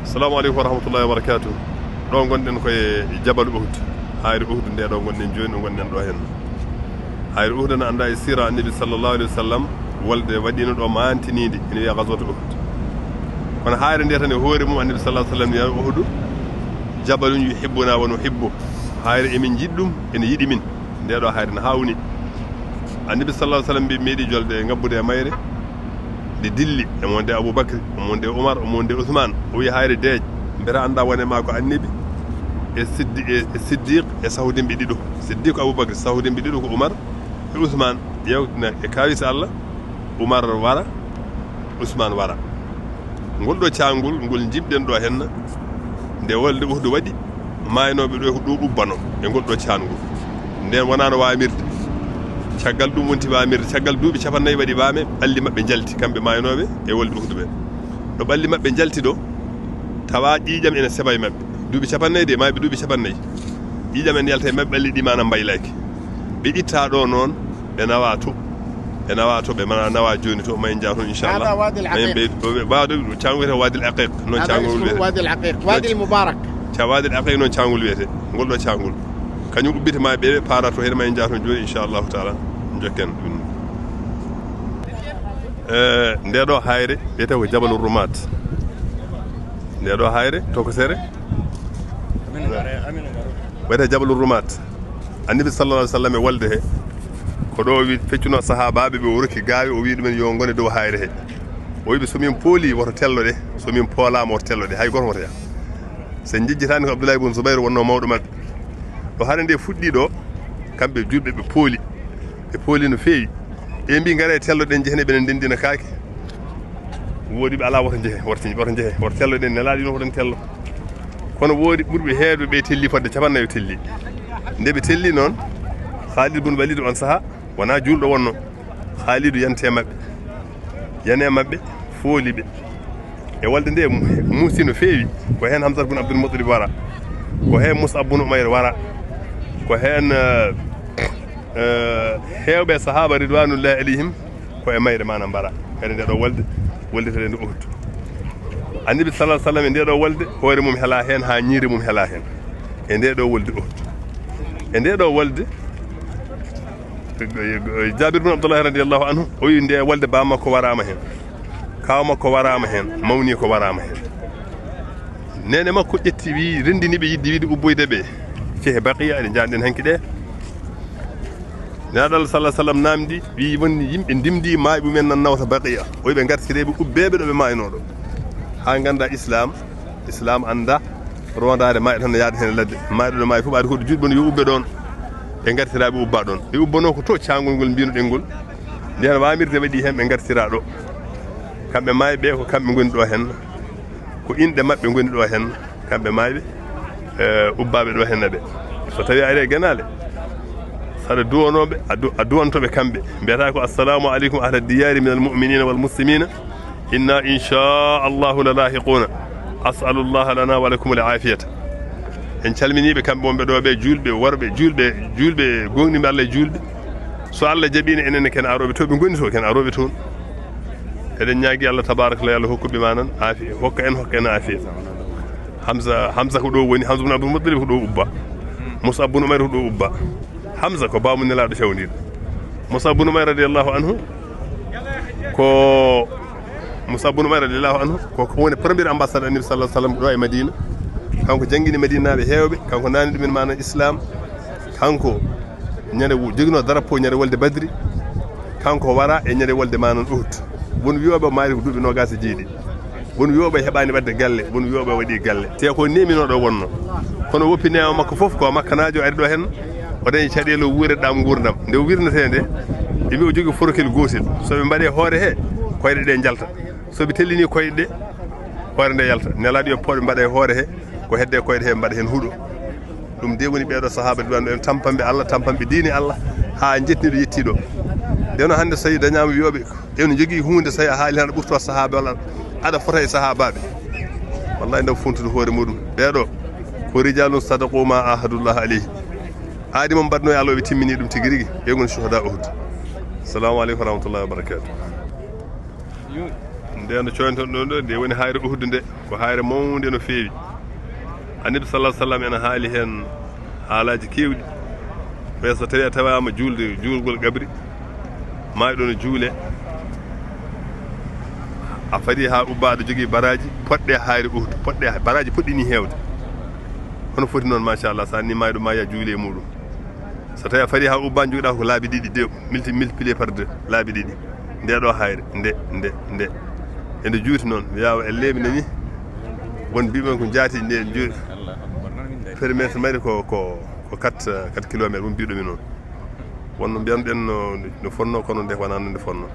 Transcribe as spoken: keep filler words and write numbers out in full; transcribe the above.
Assalamu aleykum wa rahmatullahi wa barakatuh. Ɗo gonɗen ko e Jabal Uhud. Hayre Uhud nde ɗo gonɗen jooni, ɗo gonɗen ɗo hen. Hayre Uhud na annda e sira Annabi sallallahu alaihi wasallam, wolde waɗino ɗo mantininde, ene wiya Ghazwat Uhud. Kono hayre nde tan e hoore mum Annabi sallallahu alaihi wasallam wiya Uhud, jabalun yuhibbuna wa nuhibbu. Hayre emin jiɗi ɗum, ene yiɗi min. Nde ɗo hayre no hawni. Annabi sallallahu alaihi wasallam mbi-, meeɗi jolde e ngabbude e mayre. Nde dilli, e monde Abu Bakr, e monde Umar, e monde Usman. O wi hayre deej. Mbeta annda wone ma ko Annabi e Siddi-, e, e Siddiq e sahudinɓe ɗiɗo. Siddiq ko Abu Bakr, sahudinɓe ɗiɗo ko Umar e Usman. Ƴeew na e kawis Allah, Umar wara, Usman wara. Ngol ɗo caangol, ngol jimɗen ɗo henna, nde wolde Uhud waɗi, maaynooɓe ɗo ko ɗo ubbano e ngol ɗo caangol. Nden wonano waamirde. Caggal ɗum wonti waamirde. Caggal duuɓi capannayyi waɗi waame, ɓalli maɓɓe njalti, kamɓe maaynooɓe e wolde Uhud ɓe. Ɗo ɓalli maɓɓe njalti ɗo, tawa ƴiiƴam ene seɓa e maɓɓe. Duuɓi capannayyi de, maayɓe duuɓi capannayyi. Ƴiiƴam ene yalta e maɓɓe, ɓalli ɗi mana mbaylaaki. Ɓe itta ɗo noon, ɓe nawa to. Ɓe nawa to, ɓe mana nawa jooni to, ma en jaa toon, inchallah. هذا وادي العقيق. Ma en ɓe, ɓe, ɓe, ɓe, caango wiyetee Wadi al Aqiq, noon هذا caangol اسمه wiyetee. وادي العقيق. وادي المبارك. Ca Wadi al Aqiq noon caangol wiyetee. Ngol ɗo caangol. Kañum ubbiti ma ɓe, ɓe paara to, heen ma en jaa toon jooni, inchallahu taala. Jokken ɗum. Eh, nde ɗo hayre wiyetee ko Jabalur Rumat. Nde ɗo hayre, tokosere. Wiyetee Jabalur Rumat. Annabi sallallahu alaihi wasallam e wolde he. Ko ɗo o wi feccuno sahaabaaɓe ɓe, o rokki gaawe, o wi ɗumen yo ngone dow hayre he. O wi ɓe, so min pooli, woto tello ɗe, so min poolaama, woto tello ɗe, hay goto woto yaa. So en njejjitaani ko Abdullahi ibn Zubair wonno mawɗo maɓɓe. Ɗo hare nde fuɗɗi ɗo, kamɓe julɓe ɓe pooli. Ɓe pooli no feewi. Ɓe mbi, "Ngare tello ɗen, njehen ɓe ndenndina kaake." Woodi ɓe ala, "Woto njehe, woto njehe, woto njehe, woto tello ɗen, nelaaɗo ino woto en tello." Kono woodi ɓurɓe heewde ɓe telli fodde capannayyo telli. Nde ɓe telli noon, Khalid bun Walid on saha wona juulɗo wonno. Khalidu yanti e maɓɓe. Yani e maɓɓe, fooli ɓe. E wolde nde mu-, muusi no feewi. Ko heen Hamzat bun Abdul Muttalib wara. Ko heen Mus'ab bun Umayr wara. Ko heen, eh, eh, heewɓe sahaaba ridwanullahi alayhim ko e mayre mana mbara. Kadi nde ɗo wolde, wolde tawde nde Uhud. Annabi sallallahu alaihi wasallam e nde ɗo wolde, hoore mum hela heen, haa ñiiri mum hela heen. E nde ɗo wolde Uhud. E nde ɗo wolde, Jabir bin Abdullah radiyallahu anhu, o wi nde wolde ba makko waraama heen. Kaaw makko waraama heen, mawni ko waraama heen. Neene makko ƴetti, wi, renndini ɓe yiɗde wiide ubboyde ɓe. Cehe Baqiya, ɗe njaaɗen hanki ɗe. Naaɗo Allah sallallahu alaihi wasallam namdi, wi, won yimɓe ndimdi maayɓe mumen nan nawta Baqiya. O wi ɓe ngartire ɓe ubbeeɓe ɗo ɓe maayno ɗo. Haa ngannda Islam, Islam annda rondaade maayɗo tan no yaade heen ladde. Maayɗo ɗo maayi fof ɓaade hoɗde juuɗe mum yo ubbe ɗoon. Ɓe ngartira ɓe ubba ɗoon. Ɓe ubbanoo ko to caangol ngol mbino ɗen ngol. Ndeen waamirde waɗi heen ɓe ngartira ɗo. Kamɓe maayɓe ko kamɓe ngoni ɗo heen. Ko inɗe maɓɓe ngoni ɗo heen. Kamɓe maayɓe, eh, ubbaaɓe ɗo heen ɓe. So tawii a ari e genaale, saɗa duwanooɓe, a du-, a duwanto ɓe kamɓe. Mbiyata ko, "Assalamu aleykum ahla diyaari min al mu'minina wal muslimina. Inna inchallahu la lahiquna. As'alullaha lana wa lakum al afiyata." En calminiiɓe kamɓe wonɓe ɗo ɓe, juulɓe, worɓe, juulɓe, juulɓe, gooŋɗinɓe Allah e juulɓe. So Allah jaɓiino enen ken arooɓe to ɓe ngoni to, ken arooɓe toon. Eɗen ñaagi Allah tabaraka wa taala, yo Allah hokku ɓe manan aafiya, hokka en, hokka en aafiya. Hamza, Hamza ko ɗo woni, Hamza bun Abdul Muttalib ko ɗo ubba. Mus'ab bun Umayr ko ɗo ubba. Hamza ko baamu Nelaaɗo fewniiɗo. Mus'ab bun Umayr radiyallahu anhu ko, Mus'ab bun Umayr radiyallahu anhu ko, ko woni premier ambassadeur Annabi sallallahu alaihi wasallam ɗo e Madina. Kanko janngini Madinaaɓe heewɓe, kanko naani ɗumen maana Islam. Kanko ñande wo-, joginoo drapeau ñande wolde Badri. Kanko wara e ñande wolde maana Uhud. Won wiyooɓe o maari ko duuɓi noogaas e jeeɗiɗi. Won wiyooɓe heɓaani waɗde galle, won wiyooɓe waɗi galle. Te ko neeminooɗo wonno. Kono woppi neema makko fof ko makkanaajo ari ɗo heen. O dañi caɗeele o wuure ɗam nguurndam. Nde o wirnetee nde, ɓe mbi o jogii forokel gootel. So ɓe mbaɗe hoore he, koyɗe ɗe njalta. So ɓe tellini koyɗe ɗe, hoore nde yalta. Nelaaɗo yo pooɓe mbaɗa e hoore he, ko hedde koyɗe he mbaɗa heen huɗo. Ɗum de woni ɓeeɗo sahaaba ridwanullahi en tampanɓe Allah, tampanɓe diine Allah, haa njettini ɗo yetti ɗo. Ndeno hannde so tawi dañaama wiyooɓe, ene njogii huunde, so tawi a haali tan aɗa ɓurto sahaaba walla aɗa fota e sahaabaaɓe. Wallahi nde funtude hoore muɗum. Ɓeeɗo ko rijalun sadaqu ma ahadullah alayhi. Aadi mo mbaɗno e Allah, ɓe timmini ɗum tigi rigi. Ɓe ngoni shuhada Uhud. Assalamu aleykum wa rahmatullahi wa barakatuh. Nde no coynton ɗon ɗo, nde woni hayre Uhud nde, ko hayre mawnde no feewi. Annabi sallallahu alaihi wasallam ena haali heen haalaaji keewɗi. Ɓe so tawi a tawaama juulde, juulgol qabri, mayɗo no juule, a fadi haa ubba, aɗa jogii baraaji poɗɗe hayre Uhud, poɗɗe, baraaji poɗɗi ni heewde. Hono foti noon, machallah, so anni mayɗo ma ya juule e muɗum. So tawi a fadi haa ubba, njuuɗa ko laabi ɗiɗi, de, multi-, multiplié par deux, laabi ɗiɗi. Nde ɗo hayre, nde, nde, nde. Ende juuti noon, mi yawa e leemi nani. Won mbiɓe ko jaati nde juuti. Périmètre mari ko, ko, ko quatre, quatre kilomètres, won mbiɗo mi noon. Wonno mbiyanɗen no, no fonno, kono nde wonaa no nde fonno.